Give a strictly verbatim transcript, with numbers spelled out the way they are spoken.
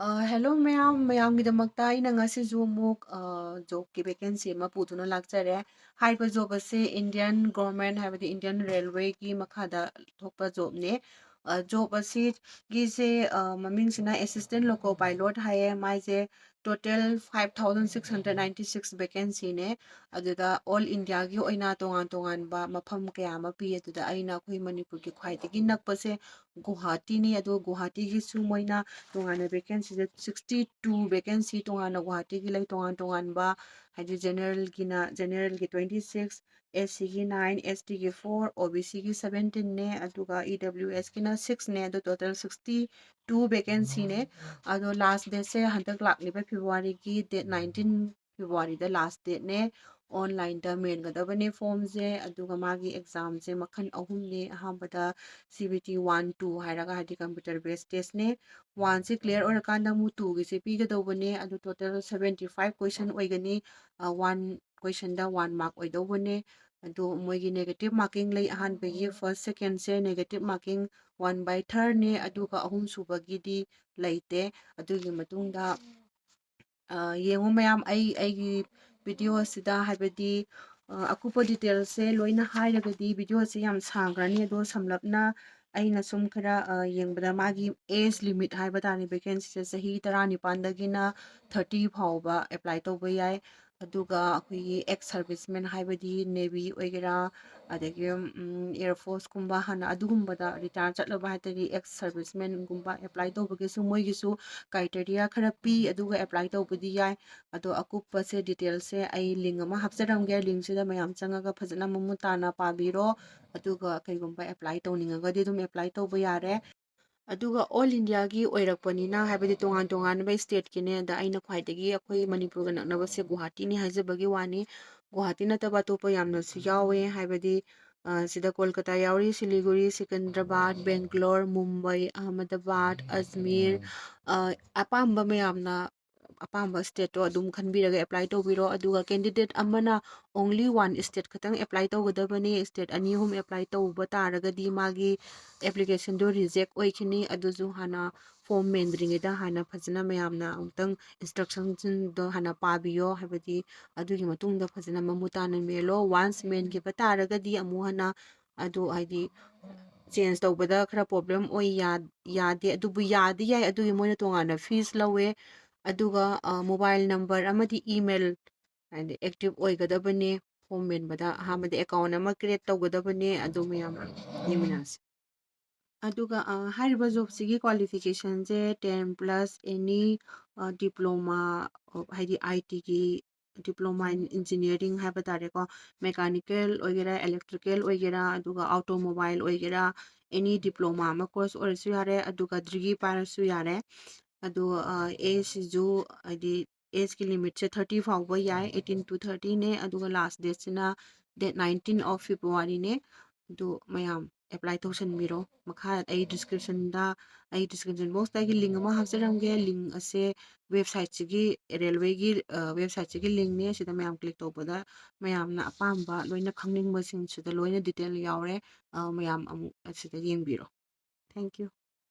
ꯑ, hello ꯃꯌꯥꯝ, ꯃꯌꯥꯝꯒꯤꯗꯃꯛꯇ ꯑꯩꯅ ꯉꯁꯤꯁꯨ ꯑꯃꯨꯛ, ꯑ, jobꯀꯤ vacancy ꯑꯃ ꯄꯨꯗꯨꯅ ꯂꯥꯛꯆꯔꯦ꯫ ꯍꯥꯏꯔꯤꯕ job ꯑꯁꯤ Indian government, ꯍꯥꯏꯕꯗꯤ Indian Railwayꯒꯤ ꯃꯈꯥꯗ ꯊꯣꯛꯄ jobꯅꯦ꯫ ꯑ, job ꯑꯁꯤꯒꯤꯁꯦ, ꯑ, ꯃꯃꯤꯡꯁꯤꯅ assistant loco pilot ꯍꯥꯏꯌꯦ꯫ ꯃꯥꯏꯁꯦ total five thousand six hundred ninety six vacancyꯅꯦ꯫ ꯑꯗꯨꯗ all Indiaꯒꯤ ꯑꯣꯏꯅ ꯇꯣꯉꯥꯟ ꯇꯣꯉꯥꯟꯕ ꯃꯐꯝ ꯀꯌꯥ ꯑꯃ ꯄꯤ꯫ ꯑꯗꯨꯗ ꯑꯩꯅ ꯑꯩꯈꯣꯏ ꯃꯅꯤꯄꯨꯔꯒꯤ ꯈ꯭ꯋꯥꯏꯗꯒꯤ ꯅꯛꯄꯁꯦ ꯒꯨꯋꯥꯍꯥꯇꯤꯅꯤ꯫ ꯑꯗꯣ ꯒꯨꯋꯥꯍꯥꯇꯤꯒꯤꯁꯨ ꯃꯣꯏꯅ ꯇꯣꯉꯥꯟꯅ vacancyꯁꯦ sixty two vacancy ꯇꯣꯉꯥꯟꯅ ꯒꯨꯋꯥꯍꯥꯇꯤꯒꯤ ꯂꯩ, ꯇꯣꯉꯥꯟ ꯇꯣꯉꯥꯟꯕ, ꯍꯥꯏꯗꯤ generalꯒꯤꯅ, generalꯒꯤ twenty six, SCꯒꯤ nine, STꯒꯤ four, OBCꯒꯤ seventeenꯅꯦ, ꯑꯗꯨꯒ EWSꯀꯤꯅ sixꯅꯦ꯫ ꯑꯗꯣ total sixty two vacancyꯅꯦ꯫ ꯑꯗꯣ last dateꯁꯦ ꯍꯟꯗꯛ ꯂꯥꯛꯂꯤꯕ Februaryꯒꯤ date nineteen, Februaryꯗ last dateꯅꯦ꯫ Onlineꯗ ꯃꯦꯟꯒꯗꯕꯅꯦ formꯁꯦ꯫ ꯑꯗꯨꯒ ꯃꯥꯒꯤ examꯁꯦ ꯃꯈꯜ ꯑꯍꯨꯝꯅꯦ꯫ ꯑꯍꯥꯟꯕꯗ CBT one two ꯍꯥꯏꯔꯒ, ꯍꯥꯏꯗꯤ computer based testꯅꯦ꯫ Oneꯁꯦ clear ꯑꯣꯏꯔꯀꯥꯟꯗ ꯑꯃꯨꯛ twoꯒꯤꯁꯦ ꯄꯤꯒꯗꯧꯕꯅꯦ꯫ ꯑꯗꯨ total seventy five question ꯑꯣꯏꯒꯅꯤ꯫ ꯑ, one questionꯗ one mark ꯑꯣꯏꯗꯧꯕꯅꯦ꯫ ꯑꯗꯣ ꯃꯣꯏꯒꯤ negative marking ꯂꯩ꯫ ꯑꯍꯥꯟꯕꯒꯤ first, secondꯁꯦ negative marking one by thirdꯅꯦ, ꯑꯗꯨꯒ ꯑꯍꯨꯝꯁꯨꯕꯒꯤꯗꯤ ꯂꯩꯇꯦ꯫ ꯑꯗꯨꯒꯤ ꯃꯇꯨꯡꯗ, ꯑ, ꯌꯦꯡꯉꯨ ꯃꯌꯥꯝ, ꯑꯩ, ꯑꯩꯒꯤ video ꯑꯁꯤꯗ, ꯍꯥꯏꯕꯗꯤ, ꯑ, ꯑꯀꯨꯞꯄ detailsꯁꯦ ꯂꯣꯏꯅ ꯍꯥꯏꯔꯒꯗꯤ videoꯁꯦ ꯌꯥꯝ ꯁꯥꯡꯈ꯭ꯔꯅꯤ꯫ ꯑꯗꯣ ꯁꯝꯂꯞꯅ ꯑꯩꯅ ꯁꯨꯝ ꯈꯔ, ꯑ, ꯌꯦꯡꯕꯗ ꯃꯥꯒꯤ age limit ꯍꯥꯏꯕ ꯇꯥꯔꯦ, vacancyꯁꯦ ꯆꯍꯤ ꯇꯔꯥꯅꯤꯄꯥꯟꯗꯒꯤꯅ thirty ꯐꯥꯎꯕ apply ꯇꯧꯕ ꯌꯥꯏ꯫ ꯑꯗꯨꯒ ꯑꯩꯈꯣꯏꯒꯤ ex serviceman, ꯍꯥꯏꯕꯗꯤ Navy ꯑꯣꯏꯒꯦꯔꯥ, ꯑꯗꯒꯤ, ꯎꯝ, Air Forceꯀꯨꯝꯕ, ꯍꯥꯟꯅ ꯑꯗꯨꯒꯨꯝꯕꯗ retire ꯆꯠꯂꯕ ꯍꯥꯏ ꯇꯥꯔꯗꯤ ex servicemanꯒꯨꯝꯕ apply ꯇꯧꯕꯒꯤꯁꯨ ꯃꯣꯏꯒꯤꯁꯨ criteria ꯈꯔ ꯄꯤ, ꯑꯗꯨꯒ apply ꯇꯧꯕꯗꯤ ꯌꯥꯏ꯫ ꯑꯗꯣ ꯑꯀꯨꯞꯄꯁꯦ detailsꯁꯦ ꯑꯩ link ꯑꯃ ꯍꯥꯞꯆꯔꯝꯒꯦ꯫ Linkꯁꯤꯗ ꯃꯌꯥꯝ ꯆꯪꯉꯒ ꯐꯖꯅ ꯃꯃꯨꯠ ꯇꯥꯅ ꯄꯥꯕꯤꯔꯣ꯫ ꯑꯗꯨꯒ ꯀꯩꯒꯨꯝꯕ apply ꯇꯧꯅꯤꯡꯉꯒꯗꯤ ꯑꯗꯨꯝ apply ꯇꯧꯕ ꯌꯥꯔꯦ꯫ ꯑꯗꯨꯒ all Indiaꯒꯤ ꯑꯣꯏꯔꯛꯄꯅꯤꯅ, ꯍꯥꯏꯕꯗꯤ ꯇꯣꯉꯥꯟ ꯇꯣꯉꯥꯟꯕ stateꯀꯤꯅꯦ꯫ ꯑꯗ ꯑꯩꯅ ꯈ꯭ꯋꯥꯏꯗꯒꯤ ꯑꯩꯈꯣꯏ ꯃꯅꯤꯄꯨꯔꯒ ꯅꯛꯅꯕꯁꯦ ꯒꯨꯋꯥꯍꯥꯇꯤꯅꯤ ꯍꯥꯏꯖꯕꯒꯤ ꯋꯥꯅꯤ꯫ ꯒꯨꯋꯥꯍꯥꯇꯤ ꯅꯠꯇꯕ ꯑꯇꯣꯞꯄ ꯌꯥꯝꯅꯁꯨ ꯌꯥꯎꯋꯦ, ꯍꯥꯏꯕꯗꯤ, ꯑ, ꯁꯤꯗ ꯀꯣꯜꯀꯇꯥ ꯌꯥꯎꯔꯤ, ꯁꯤꯂꯤꯒꯨꯔꯤ, ꯁꯤꯀꯟꯗ꯭ꯔꯕꯥꯗ, ꯕꯦꯡꯒ꯭ꯂꯣꯔ, ꯃꯨꯝꯕꯥꯏ, ꯑꯍꯃꯗꯕꯥꯗ, ꯑꯖꯃꯤꯔ, ꯑ, ꯑꯄꯥꯝꯕ ꯃꯌꯥꯝꯅ ꯑꯄꯥꯝꯕ stateꯇꯣ ꯑꯗꯨꯝ ꯈꯟꯕꯤꯔꯒ apply ꯇꯧꯕꯤꯔꯣ꯫ ꯑꯗꯨꯒ candidate ꯑꯃꯅ only one state ꯈꯛꯇꯪ apply ꯇꯧꯒꯗꯕꯅꯦ꯫ State ꯑꯅꯤ ꯑꯍꯨꯝ apply ꯇꯧꯕ ꯇꯥꯔꯒꯗꯤ ꯃꯥꯒꯤ applicationꯗꯣ reject ꯑꯣꯏꯈꯤꯅꯤ꯫ ꯑꯗꯨꯁꯨ ꯍꯥꯟꯅ form ꯃꯦꯟꯗ꯭ꯔꯤꯉꯩꯗ ꯍꯥꯟꯅ ꯐꯖꯅ ꯃꯌꯥꯝꯅ ꯑꯃꯨꯛꯇꯪ instructionꯁꯤꯡꯗꯣ ꯍꯥꯟꯅ ꯄꯥꯕꯤꯌꯣ꯫ ꯍꯥꯏꯕꯗꯤ ꯑꯗꯨꯒꯤ ꯃꯇꯨꯡꯗ ꯐꯖꯅ ꯃꯃꯨꯠ ꯇꯥꯅ ꯃꯦꯜꯂꯣ꯫ Once ꯃꯦꯟꯈꯤꯕ ꯇꯥꯔꯒꯗꯤ ꯑꯃꯨꯛ ꯍꯟꯅ ꯑꯗꯨ ꯍꯥꯏꯗꯤ change ꯇꯧꯕꯗ ꯈꯔ problem ꯑꯣꯏ, ꯌꯥ-, ꯌꯥꯗꯦ꯫ ꯑꯗꯨꯕꯨ ꯌꯥꯗꯤ ꯌꯥꯏ, ꯑꯗꯨꯒꯤ ꯃꯣꯏꯅ ꯇꯣꯉꯥꯟꯅ fees ꯂꯧꯋꯦ꯫ ꯑꯗꯨꯒ, ꯑ, mobile number ꯑꯃꯗꯤ email ꯍꯥꯏꯗꯤ active ꯑꯣꯏꯒꯗꯕꯅꯦ꯫ Form ꯃꯦꯟꯕꯗ ꯑꯍꯥꯟꯕꯗ account ꯑꯃ create ꯇꯧꯒꯗꯕꯅꯦ꯫ ꯑꯗꯨ ꯃꯌꯥꯝ ꯌꯦꯡꯃꯤꯟꯅꯁꯤ꯫ ꯑꯗꯨꯒ, ꯑ, ꯍꯥꯏꯔꯤꯕ jobꯁꯤꯒꯤ qualificationꯁꯦ ten plus any, ꯑ, diploma, ꯑ, ꯍꯥꯏꯗꯤ ITꯒꯤ diploma in engineering ꯍꯥꯏꯕ ꯇꯥꯔꯦꯀꯣ, mechanical ꯑꯣꯏꯒꯦꯔꯥ, electrical ꯑꯣꯏꯒꯦꯔꯥ, ꯑꯗꯨꯒ automobile ꯑꯣꯏꯒꯦꯔꯥ, any diploma ꯑꯃ course ꯑꯣꯏꯔꯁꯨ ꯌꯥꯔꯦ, ꯑꯗꯨꯒ degree ꯄꯥꯏꯔꯁꯨ ꯌꯥꯔꯦ꯫ ꯑꯗꯣ, ꯑ, ageꯁꯤꯁꯨ ꯍꯥꯏꯗꯤ ageꯀꯤ limitꯁꯦ thirty ꯐꯥꯎꯕ ꯌꯥꯏ, eighteen to thirtyꯅꯦ, ꯑꯗꯨꯒ last dateꯁꯤꯅ date nineteen of Februaryꯅꯦ꯫ ꯑꯗꯨ ꯃꯌꯥꯝ apply ꯇꯧꯁꯟꯕꯤꯔꯣ꯫ ꯃꯈꯥ ꯑꯩ descriptionꯗ, ꯑꯩ description boxꯇ ꯑꯩꯒꯤ link ꯑꯃ ꯍꯥꯞꯆꯔꯝꯒꯦ꯫ Link ꯑꯁꯦ websiteꯁꯤꯒꯤ, railwayꯒꯤ, ꯑ, websiteꯁꯤꯒꯤ linkꯅꯦ꯫ ꯁꯤꯗ ꯃꯌꯥꯝ click ꯇꯧꯕꯗ ꯃꯌꯥꯝꯅ ꯑꯄꯥꯝꯕ ꯂꯣꯏꯅ ꯈꯪꯅꯤꯡꯕꯁꯤꯡ ꯁꯤꯗ ꯂꯣꯏꯅ detail ꯌꯥꯎꯔꯦ꯫ ꯑ, ꯃꯌꯥꯝ ꯑꯃꯨꯛ ꯑꯁꯤꯗ ꯌꯦꯡꯕꯤꯔꯣ꯫ Thank you꯫